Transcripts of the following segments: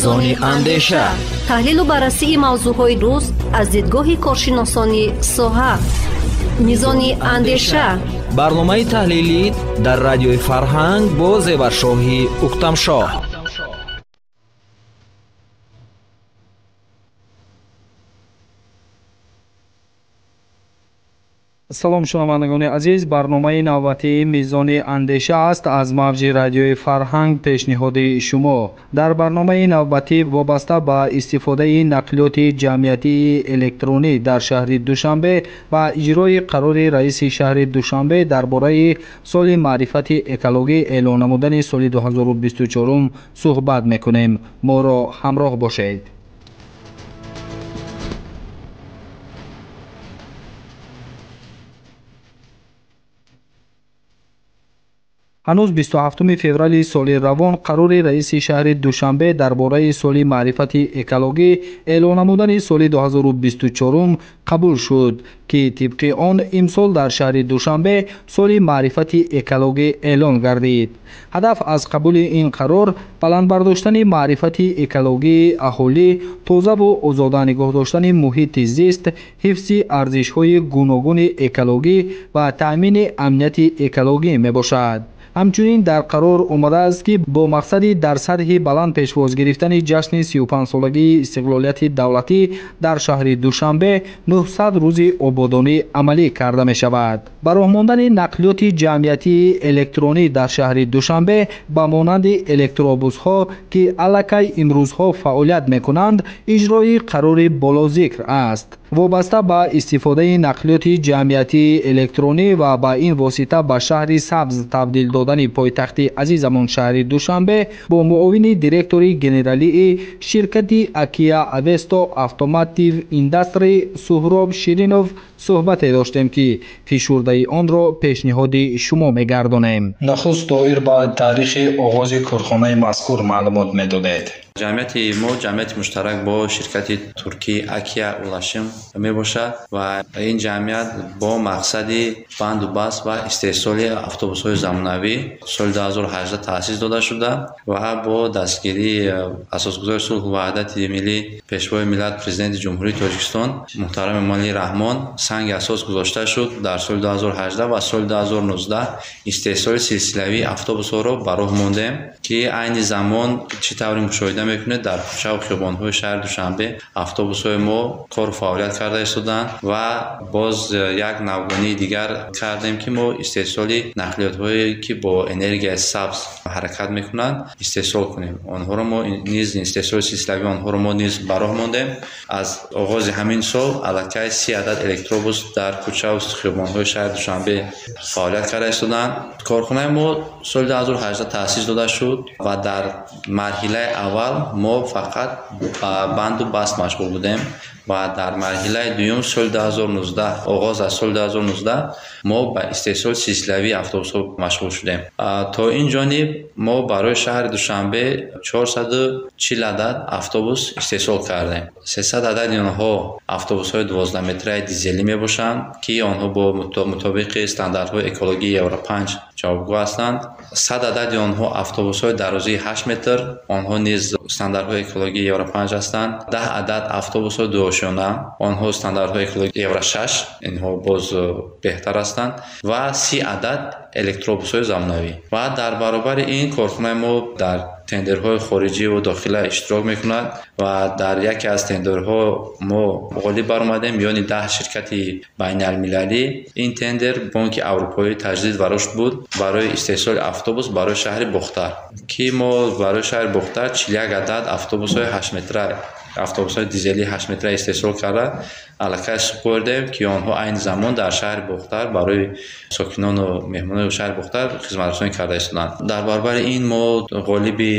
Мизони андеша, таҳлилу баррасии мавзӯъҳои рӯз аз дидгоҳи коршиносони соҳа. Мизони андеша, барномаи таҳлилӣ дар радиои Фарҳанг бо Зеваршоҳи Уктамшоҳ. Салом, шунавандагони азиз. Барномаи навбатии Мизони андеша аст аз мавҷи радиои Фарҳанг пешниҳоди шумо. Дар барномаи навбатӣ вобаста ба истифодаи нақлиёти ҷамъиятии электронӣ дар шаҳри Душанбе ва иҷрои қарори раиси шаҳри Душанбе дар бораи соли маърифати экологӣ эълон намудани соли 2024 суҳбат мекунем. Моро ҳамроҳ бошед. Ҳанӯз 27 феврали соли равон қарори раиси шаҳри Душанбе дар бораи соли маърифати экологӣ эълон намудани соли 2024 қабул шуд, ки тибқи он имсол дар шаҳри Душанбе соли маърифати экологӣ эълон гардид. Ҳадаф аз қабули ин қарор баланд бардоштани маърифати экологии аҳолӣ, тозаву озода нигоҳ доштани муҳити зист, ҳифзи арзишҳои гуногуни экологӣ ва таъмини амнияти экологӣ мебошад. Ҳамчунин дар қарор омадааст, ки бо мақсади дар сатҳи баланд пешвоз гирифтани ҷашни 35-солагии истиқлолияти давлатӣ дар шаҳри Душанбе 900 рӯзи ободонӣ амалӣ карда мешавад. Ба роҳ мондани нақлиёти ҷамъиятии электронӣ дар шаҳри Душанбе ба монанди электробусҳо, ки аллакай имрӯзҳо фаъолият мекунанд, иҷрои қарори болозикр аст. Вобаста ба истифодаи нақлиёти ҷамъиятии электронӣ ва ба ин восита ба шаҳри сабз табдил додани пойтахти азизамон шаҳри Душанбе бо муовини директори генералии ширкати Акия Авесто Автоматив Индастри Суҳроб Ширинов суҳбате доштем, ки фишурдаи онро пешниҳоди шумо мегардонем. Нахуст доир ба таърихи оғози корхонаи мазкур маълумот медодед. Ҷамъияти мо ҷамъияти муштарак бо ширкати туркии Акия Улашим мебошад ва ин ҷамъият бо мақсади банду баст ва истеҳсоли автобусҳои замонавӣ соли 2018 таъсис дода шуда ва бо дастгирии асосгузори сулҳу ваҳдати миллӣ, Пешвои миллат, Президенти Ҷумҳурии Тоҷикистон муҳтарам Эмомалӣ Раҳмон санги асос гузошта шуд дар соли 2018 ва соли 2019 истеҳсоли силсилавии автобусҳоро ба роҳ мондем, ки айни замон чӣ тавре мушоҳида мекунед, дар кӯчаву хиёбонҳои шаҳри Душанбе автобусҳои мо кору фаъолият карда истодаанд. Ва боз як навгонии дигар кардем, ки мо истеҳсоли нақлиётҳое, ки бо энергияи сабз ҳаракат мекунанд, истеҳсол кунем. Онҳоро мо низ истеҳсоли силсилавии онҳоро мо низ ба роҳ мондем. Аз оғози ҳамин сол аллакай 30 адад электробус дар кӯчаву хиёбонҳои шаҳри Душанбе фаъолият карда истодаанд. Корхонаи мо соли 2018 таъсис дода шуд ва дар марҳилаи аввал мо фақат ба банду баст машғул будем ва дар марҳилаи дуюм соли 2019, оғоз аз соли 2019 мо ба истеҳсоли силсилавии автобусҳо машғул шудем. То ин ҷониб мо барои шаҳри Душанбе 440 адад автобус истеҳсол кардем. 300 адади онҳо автобусҳои 12-метраи дизелӣ мебошанд, ки онҳо бо мутобиқи стандартҳои экологии Евро 5 ҷавобгӯ ҳастанд. 100 адади онҳо автобусҳои дарозии 8 метр, онҳо низ стандартҳои экологии Евро 5 ҳастанд. 10 адад автобусҳои дуошёна, онҳо стандартҳои экологии Евро 6, инҳо боз беҳтар ҳастанд, ва 30 адад электробусҳои замонавӣ. Ва дар баробари ин корхонаи мо дар тендерҳои хориҷӣ ва дохила иштирок мекунад ва дар яке аз тендерҳо мо ғолиб баромадем миёни 10 ширкати байналмилалӣ. Ин тендер Бонки Аврупоии таҷдид ва рушд буд барои истеҳсоли автобус барои шаҳри Бохтар, ки мо барои шаҳри Бохтар 41 адад автобусҳои 8-метра, автобусҳои дизелии 8-метра истеҳсол карда аллакай супордем, ки онҳо айни замон дар шаҳри Бохтар барои сокинону меҳмонони шаҳри Бохтар хизматрасонӣ карда истодаанд. Дар баробари ин мо ғолиби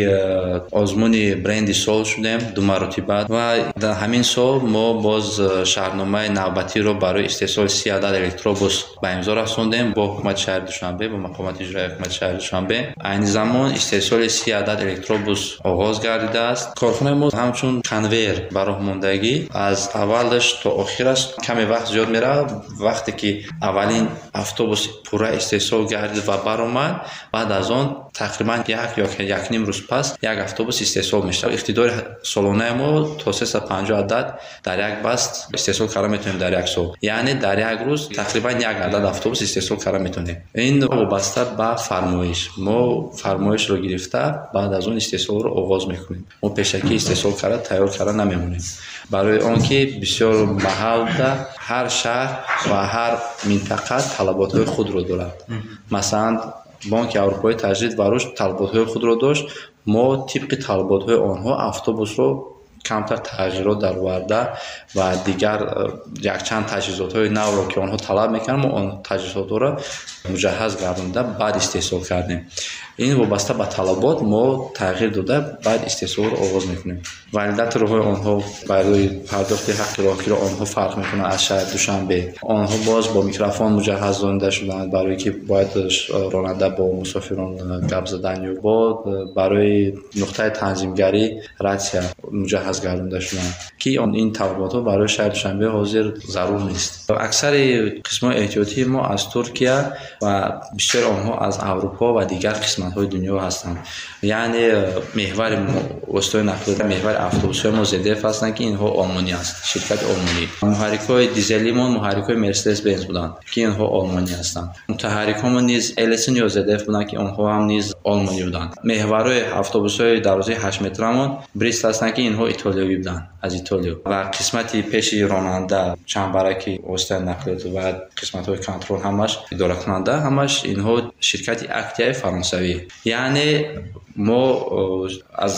озмуни бренди сол шудем ду маротиба ва дар ҳамин сол мо боз шаҳрномаи навбатиро барои истеҳсоли 30 адад электробус ба имзо расондем бо ҳукумати шаҳри Душанбе, бо мақомоти иҷроияи ҳукумати шаҳри Душанбе. Айни замон истеҳсоли 30 адад электробус оғоз гардидааст. Корхонаи мо ҳамчун конвейер дер ба роҳ мондагӣ, аз аввалаш то охираш каме вақт зиёд меравад. Вақте ки аввалин автобус пурра истеҳсол гардид ва баромад, баъд аз он тақрибан як ё якним рӯз пас як автобус истеҳсол мешавад. Иқтидори солонаи мо то 350 адад дар як баст истеҳсол карда метавонем дар як сол. Яъне дар як рӯз тақрибан як адад автобус истеҳсол карда метавонем. Ин вобаста ба фармоиш. Мо фармоишро гирифта, баъд аз он истеҳсолро оғоз мекунем. Мо пешакӣ истеҳсол карда, тайёр карда намемонем. Барои он ки бисёр маҳалда ҳар шаҳр ва ҳар минтақа талаботҳои худро дорад. Масалан, Бонки Аврупои таҷдид ва рушд талаботҳои худро дошт. Мо тибқи талаботҳои онҳо автобусро камтар тағйирот дароварда ва дигар якчанд таҷҳизотҳои навро, ки онҳо талаб мекунанд, мо он таҷҳизотҳоро муҷаҳҳаз гардонда, баъд истеҳсол кардем. Ин вобаста ба талабот мо тағйир дода, баъд истеҳсолро оғоз мекунем. Валидаторҳои онҳо барои пардохти ҳаққи роҳкиро онҳо фарқ мекунанд аз шаҳри Душанбе. Онҳо боз бо микрофон муҷаҳҳаз донда шуданд, барое ки бояд ронанда бо мусофирон гап задан, ё бо барои нуқтаи танзимгарӣ ратсия муҷаҳҳаз гардонда шуданд, ки ин талаботҳо барои шаҳри Душанбе ҳозир зарур нест. Аксари қисмҳои эҳтиётии мо аз Туркия ва бисёри онҳо аз Аврупо ва дигар қисматҳои дунё ҳастанд. Яъне меҳвари воситаҳои нақлиёт, меҳвари автобусҳои мо ZF ҳастанд, ки инҳо олмонӣ аст, ширкати олмонӣ. Муҳаррикҳои дизелимон муҳаррикҳои Mercedes Benz буданд, ки инҳо олмонӣ ҳастанд. Мутаҳаррикҳомон низ LSN ё ZF буданд, ки онҳо ҳам низ олмонӣ буданд. Меҳварҳои автобусҳои дарозии 8 метрамон Брист ҳастанд, ки инҳо итолиёвӣ буданд, аз Итолиё. Ва қисмати пеши ронанда, чамбараки воситаи нақлиёт ва қисматҳои контрол ҳамаш идоракунанда, ҳамаш инҳо ширкати Актияи фаронсавӣ. Яъне мо аз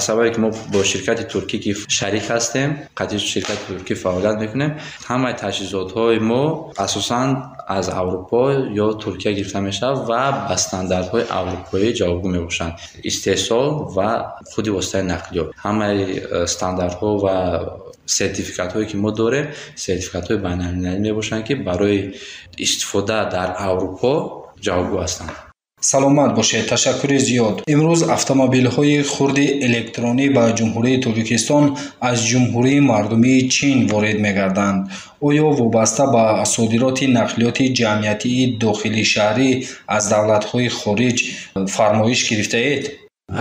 сабабе ки мо бо ширкати туркӣ ки шарик ҳастем, қатъи ширкати туркӣ фаъолият мекунем, ҳамаи таҷҳизотҳои мо асосан аз Аврупо ё Туркия гирифта мешавад ва ба стандартҳои аврупоӣ ҷавобгӯ мебошанд. Истеҳсол ва худи воситаи нақлиёт, ҳамаи стандартҳо ва сертификатҳое ки мо дорем, сертификатҳои байналмилалӣ мебошанд, ки барои истифода дар Аврупо ҷавобгӯ ҳастанд. Саломат бошед, ташаккури зиёд. Имрӯз автомобилҳои хурди электронӣ ба Ҷумҳурии Тоҷикистон аз Ҷумҳурии Мардумии Чин ворид мегарданд. Оё вобаста ба содироти нақлиёти ҷамъиятии дохили шаҳрӣ аз давлатҳои хориҷ фармоиш гирифтаед?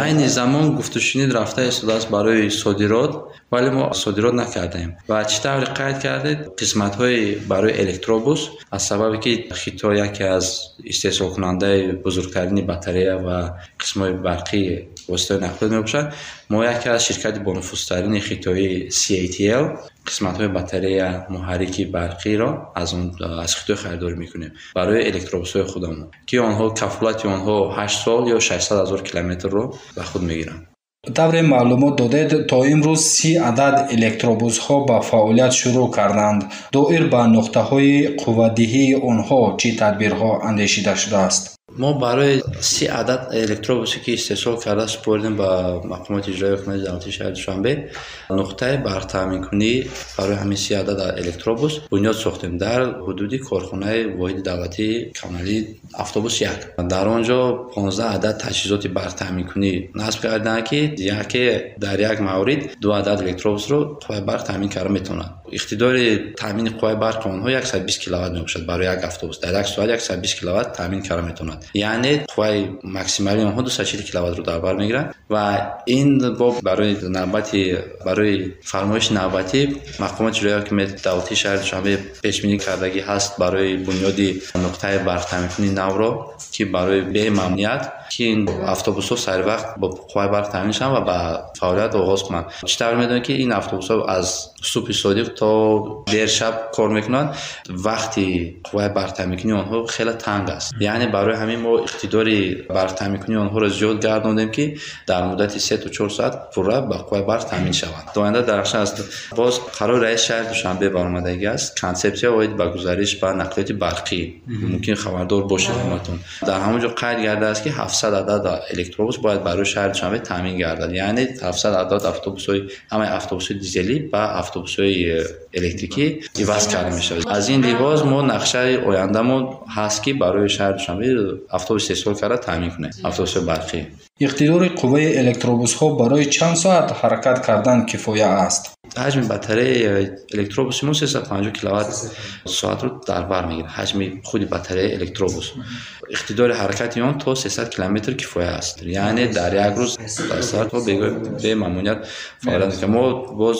Айни замон гуфтушунид рафта истодааст барои содирот, вале мо содирот накардаем. Ва чӣ тавре қайд кардед, қисматҳои барои электробус аз сабабе ки Хитой яке аз истеҳсолкунандаи бузургтарини батарея ва қисмҳои барқии воситаҳои нақлиёт мебошад, мо яке аз ширкати бонуфузтарини хитоӣ CATL қисматҳои батарея, муҳаррики барқиро аз Хитой харидорӣ мекунем барои электробусҳои худамон, ки онҳо кафолати онҳо 8 сол ё 600 ҳазор километрро ба худ мегиранд. Тавре маълумот додед, то имрӯз 30 адад электробусҳо ба фаъолият шурӯъ карданд. Доир ба нуқтаҳои қувватдиҳии онҳо чӣ тадбирҳо андешида шудааст? Мо барои 30 адад электробусе ки истеҳсол карда супоридем ба мақомоти иҷроияи ҳукумати давлатии шаҳри Душанбе, нуқтаи барқтаъминкунӣ барои ҳамин 30 адад электробус бунёд сохтем дар ҳудуди корхонаи воҳиди давлатии коммуналии автобус 1. Дар он ҷо 15 адад таҷҳизоти барқтаъминкунӣ насб карданд, ки яке дар як маврид 2 адад электробусро қувваи барқ таъмин карда метавонад. Иқтидори таъмини қувваи барқи онҳо 120 киловатт мебошад барои як автобус. Дар як соат 120 киловатт таъмин карда метавонад. Яъне қувваи максималии онҳо 240 киловаттро дар бар мегирад ва ин боб барои фармоиши навбатӣ мақомоти иҷроияи ҳукумати давлатии шаҳри Душанбе пешбинӣ кардагӣ ҳаст барои бунёди нуқтаи барқтаъминкунии навро, ки барои бемамният ки ин автобусҳо саривақт бо қувваи барқ таъмин шаванд ва ба фаъолият оғоз кунанд. Чӣ тавр медонед ки ин автобусҳо аз субҳи содиқ то дер шаб кор мекунанд, вақти қувваи барқтаъминкунии онҳо хеле танг аст. Яъне барои ҳамин мо иқтидори барқтаъминкунии онҳоро зиёд гардондем, ки дар муддати 3 то 4 соат пурра ба қувваи барқ таъмин шаванд. Оянда дар нақша аст. Боз қарори раиси шаҳри Душанбе баромадагӣ аст. Консепсия оид ба гузариш ба нақлиёти барқӣ. Мумкин хабардор бошед ҳаматон. Дар ҳамон ҷо қайд гардааст, ки 700 адад электробус бояд барои шаҳри Душанбе таъмин гардад. Яъне 700 адад автобусҳои, ҳамаи автобусҳои дизелӣ ба автобусҳои электрикӣ иваз карда мешавад. Аз ин лиҳоз мо нақшаи ояндамон ҳаст, ки барои шаҳри Душанбе автобус истеҳсол карда таъмин кунем, автобусҳои барқӣ. Иқтидори қувваи электробусҳо барои чанд соат ҳаракат кардан кифоя аст? Ҳаҷми батареяи электробуси мо 350 киловатт соатро дар бар мегирад. Ҳаҷми худи батареяи электробус. Иқтидори ҳаракати он то 300 километр кифоя аст. Яъне дар як рӯз то бемамоният фаъолият мекунад. Мо боз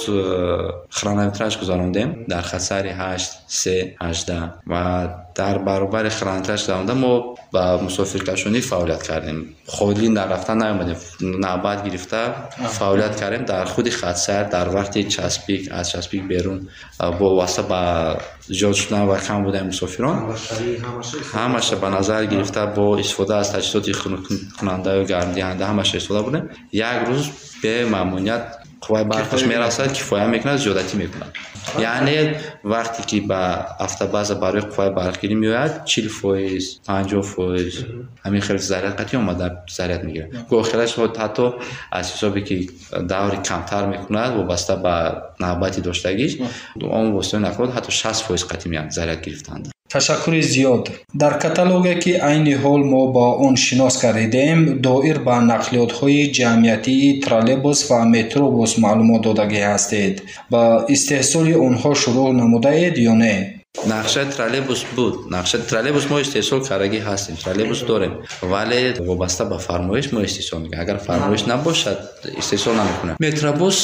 хронометраж гузарондем дар хатсайри 8, 3, 18 ва дар баробари хронометраж гузаронда мо ба мусофиркашонӣ фаъолият кардем. Холӣ нарафта наомадем, навбат гирифта фаъолият кардем дар худи хатсайр, дар вақти час пик, аз час пик берун бо восита ба зиёд шудан ва кам будани мусофирон ҳамаша ба назар гирифта бо истифода аз таҷҳизоти хунуккунандаю гармдиҳанда ҳамаша истифода бурдем. Як рӯз бемамоният қувваи барқаш мерасад, кифоя мекунад, зиёдатӣ мекунад. Яъне вақте ки ба автобаза барои қувваи барқгирӣ меояд, 40%, 50% ҳамин хел заряд қатъӣ омада заряд мегирад. Гоҳ ҳатто аз ҳисобе ки даври камтар мекунад вобаста ба навбати доштагиш, он воситаи нақлиёт ҳатто 60% қатъӣ меояд заряд гирифтанд. Ташаккури зиёд. Дар каталоге, ки айни ҳол мо ба он шинос гардидем, доир ба нақлиётҳои ҷамъиятии троллейбус ва метробус маълумот додагӣ ҳастед. Ба истеҳсоли онҳо шурӯъ намудаед ё не? Нақшаи троллейбус буд. Нақшаи троллейбус мо истеҳсол кардагӣ ҳастем, троллейбус дорем, вале вобаста ба фармоиш мо истеҳсол мекунем. Агар фармоиш набошад, истеҳсол намекунем. Метробус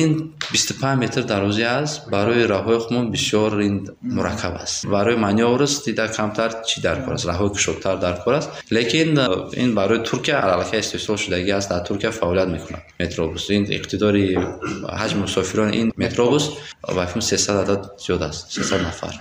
ин 25 метр дарозӣ аст, барои роҳҳои худмон бисёр ин мураккаб аст. Барои манёврс дида камтар чӣ дар кор аст, роҳҳои кушодтар дар кор аст. Лекин ин барои Туркия аллакай истеҳсол шудагӣ аст, дар Туркия фаъолият мекунад метробус. Ин иқтидори ҳаҷми мусофирони ин метробус ба фикр 300 адад зиёд аст, 300 нафар.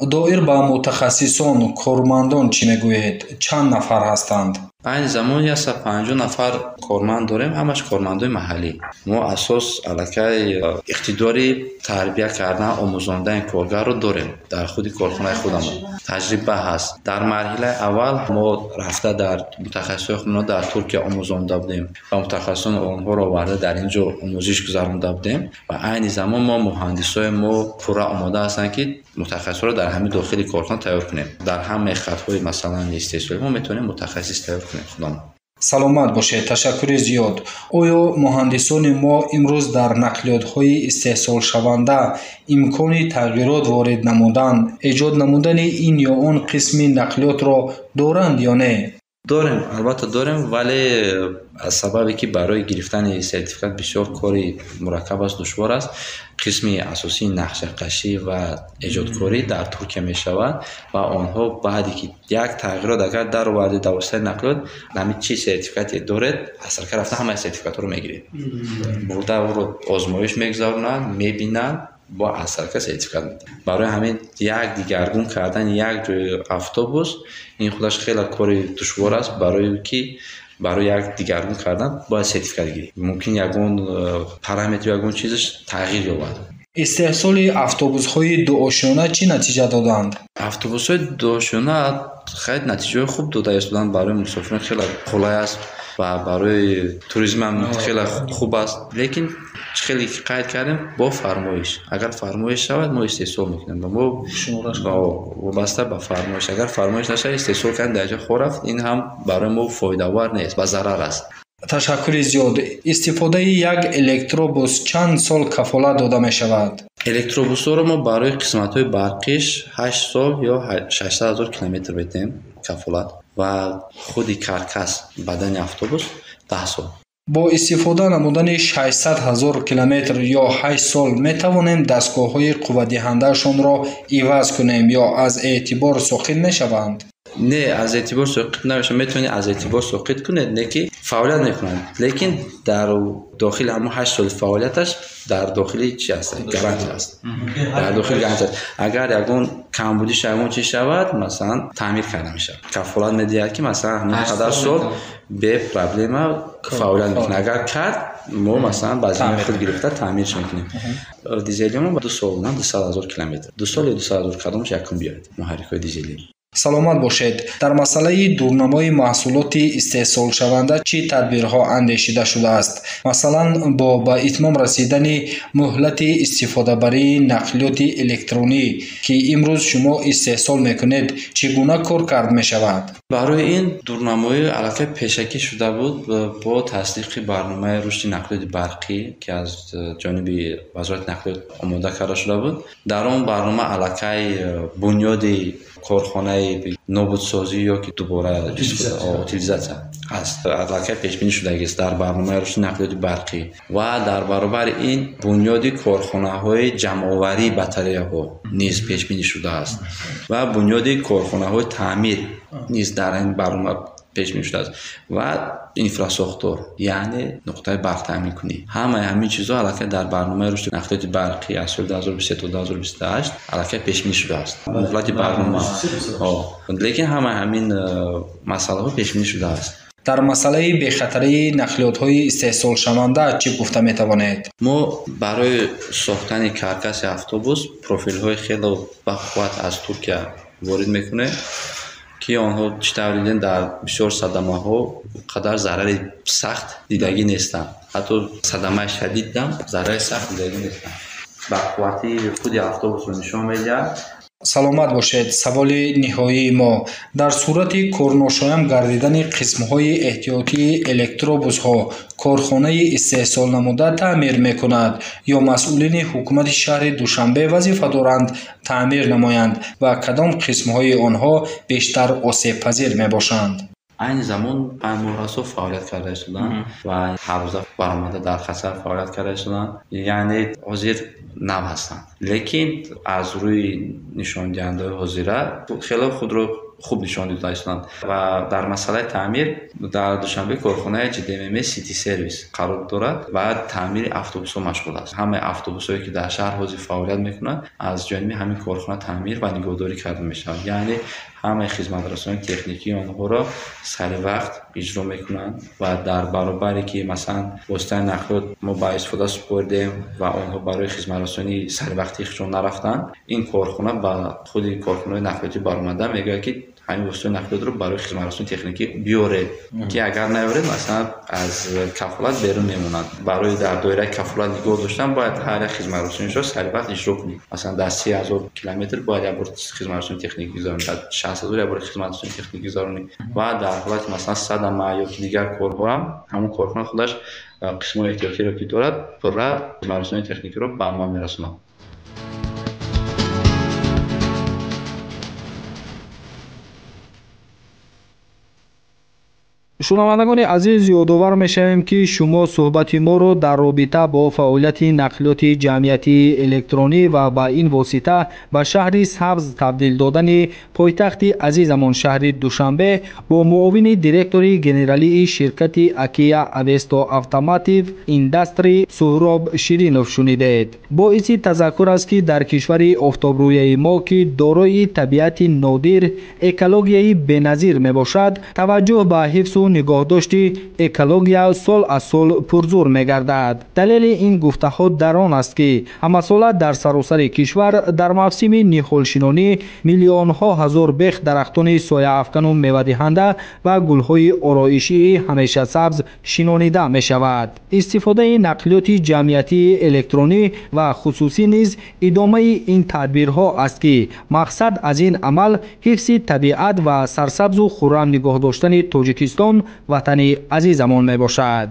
Доир ба мутахассисон, кормандон чӣ мегӯед? Чанд нафар ҳастанд? Айни замон 150 нафар корманд дорем, ҳамаш кормандои маҳаллӣ. Мо асос аллакай иқтидори тарбия кардан, омӯзондани коргарро дорем дар худи корхонаи худамон. Таҷриба ҳаст. Дар марҳилаи аввал мо рафта дар мутахассисои худро дар Туркия омӯзонда будем ва мутахассисони онҳоро оварда дар ин ҷо омӯзиш гузаронда будем ва айни замон мо муҳандисои мо пурра омода ҳастанд, ки мутахассисоро дар ҳамин дохили корхона тайёр кунем. Дар ҳамаи хатҳои масалан истеҳсолӣ мо метавонем мутахассис тайёр кунем худамон. Саломат бошед, ташаккури зиёд. Оё муҳандисони мо имрӯз дар нақлиётҳои истеҳсолшаванда имкони тағйирот ворид намудан, эҷод намудани ин ё он қисми нақлиётро доранд ё не? Дорем, албатта дорем, вале аз сабабе ки барои гирифтани сертификат бисёр кори мураккаб аст, душвор аст, қисми асосии нақшакашӣ ва эҷодкорӣ дар Туркия мешавад ва онҳо баъде ки як тағйирот агар дароварди дар воситаи нақлиёт, ҳамин чи сертификате доред, аз сарка рафта ҳамаи сертификатҳоро мегиред. Бурда ӯро озмоиш мегузаронанд, мебинанд, бо аз сарка сертификат медиҳанд. Барои ҳамин як дигаргун кардани як ҷои автобус ин худаш хеле кори душвор аст, барои ки барои як дигаргун кардан бояд сертификат гирӣ. Мумкин ягон параметр, ягон чизаш тағйир ёбад. Истеҳсоли автобусҳои дуошёна чӣ натиҷа доданд? Автобусҳои дуошёна хеле натиҷаҳои хуб дода истоданд, барои мусофирон хеле қулай аст ва барои туризм ҳам хеле хуб аст. Лекин хеле ки қайд кардем, бо фармоиш. Агар фармоиш шавад, мо истеҳсол мекунем. Мо вобаста ба фармоиш. Агар фармоиш нашавад, истеҳсол кардан дар ҷо хор рафт, ин ҳам барои мо фоидаовар нест, ба зарар аст. Ташаккури зиёд. Истифодаи як электробус чанд сол кафолат дода мешавад? Электробусҳоро мо барои қисматҳои барқиш 8 сол ё 600 ҳазор километр медиҳем кафолат ва худи каркас бадани автобус 10 сол. Бо истифода намудани 600 ҳазор километр ё 8 сол метавонем дастгоҳҳои қувватдиҳандаашонро иваз кунем ё аз эътибор соқит мешаванд? Не, аз эътибор соқит намешаванд. Метавонед аз эътибор соқит кунед, не ки фаъолият мекунанд. Лекин дар дохили ҳамон 8 соли фаъолияташ дар дохили чи аст? Гарантия аст. Дар дохили гарантия аст. Агар ягон камбудиш, ягон чиз шавад, масалан, таъмир карда мешавад. Кафолат медиҳад, ки масалан ҳамин қадар сол бе проблема фаъолият мекунад. Агар кард, мо масалан ба зиммаи худ гирифта таъмирш мекунем. Дизелимо 2 сол, на 200 ҳазор километр. 2 сол ё 200 ҳазор кадомаш якум биёяд муҳаррикҳои дизелӣ. Саломат бошед. Дар масъалаи дурнамои маҳсулоти истеҳсолшаванда чӣ тадбирҳо андешида шудааст? Масалан, бо ба итмом расидани муҳлати истифодабарии нақлиёти электронӣ, ки имрӯз шумо истеҳсол мекунед, чӣ гуна кор кард мешавад? Барои ин дурнамоӣ аллакай пешакӣ шуда буд бо тасдиқи барномаи рушди нақлиёти барқӣ, ки аз ҷониби Вазорати нақлиёт омода карда шуда буд. Дар он барнома аллакай бунёди корхонаи нобудсозӣ ё ки дубора утилизатсия аст, аллакай пешбинӣ шудагист дар барномаи рушди нақлиёти барқӣ ва дар баробари ин бунёди корхонаҳои ҷамъоварии батареяҳо низ пешбинӣ шудааст ва бунёди корхонаҳои таъмир низ дар ин барнома пешбинӣ шудааст ва инфрасохтор, яъне нуқтаи барқтаъминкунӣ. Ҳамаи ҳамин чизҳо аллакай дар барномаи рушди нақлиёти барқӣ аз соли 2023 то 2028 аллакай пешбинӣ шудааст. Муҳлати барнома. Лекин ҳамаи ҳамин масъалаҳо пешбинӣ шудааст. Дар масъалаи бехатарии нақлиётҳои истеҳсолшаванда чӣ гуфта метавонед? Мо барои сохтани каркаси автобус профилҳои хеле бақувват аз Туркия ворид мекунем, ки онҳо чӣ тавр дидем дар бисёр садамаҳо қадар зарари сахт дидагӣ нестанд. Ҳатто садамаи шадидам зарари сахт дидагӣ нестанд. Бақуввати худи автобусро нишон медиҳад. Саломат бошед. Саволи ниҳоии мо: дар сурати корношоям гардидани қисмҳои эҳтиётии электробусҳо корхонаи истеҳсолнамуда таъмир мекунад ё масъулини ҳукумати шаҳри Душанбе вазифа доранд таъмир намоянд ва кадом қисмҳои онҳо бештар осебпазир мебошанд? Айни замон 5 моҳ аст фаъолият карда истоданд ва ҳар рӯза баромада дар хасар фаъолият карда истоданд. Яъне ҳозир нав ҳастанд, лекин аз рӯи нишондиҳандаҳои ҳозира хеле худро хуб нишон дода истоданд. Ва дар масъалаи таъмир дар Душанбе корхонаи GDMM City Service қарор дорад ва таъмири автобусҳо машғул аст. Ҳамаи автобусҳое ки дар шаҳр ҳозир фаъолият мекунанд аз ҷониби ҳамин корхона таъмир ва нигоҳдорӣ карда мешавад. Яъне ҳамаи хизматрасонии техникии онҳоро сари вақт иҷро мекунанд ва дар баробаре ки масалан воситаи нақлиёт мо ба истифода супоридем ва онҳо барои хизматрасонии саривақтии худшон нарафтанд, ин корхона ба худи корхонаи нақлиётӣ баромада мегӯяд, ки ҳамин воситаи нақлиётро барои хизматрасонии техникӣ биёред, ки агар наёред масалан аз кафолат берун мемонанд. Барои дар доираи кафолат нигоҳ доштан бояд ҳар як хизматрасониро саривақт иҷро кунед. Масалан дар 30 000 километр бояд як бор хизматрасонии техникӣ гузаронед, дар 60 000 як бор хизматрасонии техникӣ гузаронед ва дар ҳолати масалан садама ё ки дигар корҳо ҳам ҳамон корхона худаш қисмҳои эҳтиётиро ки дорад пурра хизматрасонии техникиро ба амал мерасонад. Шунавандагони азиз, ёдовар мешавем, ки шумо суҳбати моро дар робита бо фаъолияти нақлиёти ҷамъиятии электронӣ ва ба ин восита ба шаҳри сабз табдил додани пойтахти азизамон шаҳри Душанбе бо муовини директори генералии ширкати Акия Авесто Автоматив Индастри Суҳроб Ширинов шунидед. Боиси тазаккур аст, ки дар кишвари офтобрӯяи мо, ки дорои табиати нодир, экологияи беназир мебошад, таваҷҷӯҳ ба ҳифзу нигоҳдошти экология сол аз сол пурзур мегардад. Далели ин гуфтаҳо дар он аст, ки ҳамасола дар саросари кишвар дар мавсими ниҳолшинонӣ миллионҳо ҳазор бех дарахтони сояафкану мевадиҳанда ва гулҳои ороишии ҳамешасабз шинонида мешавад. Истифодаи нақлиёти ҷамъиятии электронӣ ва хусусӣ низ идомаи ин тадбирҳо аст, ки мақсад аз ин амал ҳифзи табиат ва сарсабзу хуррам нигоҳ доштани Тоҷикистон, ватани азизамон мебошад.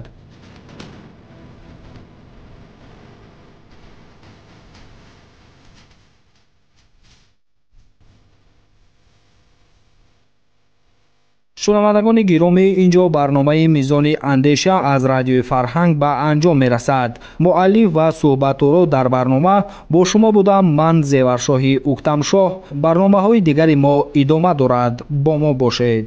Шунавандагони гиромӣ, ин ҷо барномаи Мизони андеша аз Радиои Фарҳанг ба анҷом мерасад. Муаллиф ва суҳбатторо дар барнома бо шумо будам ман, Зеваршоҳи Уктамшоҳ. Барномаҳои дигари мо идома дорад, бо мо бошед.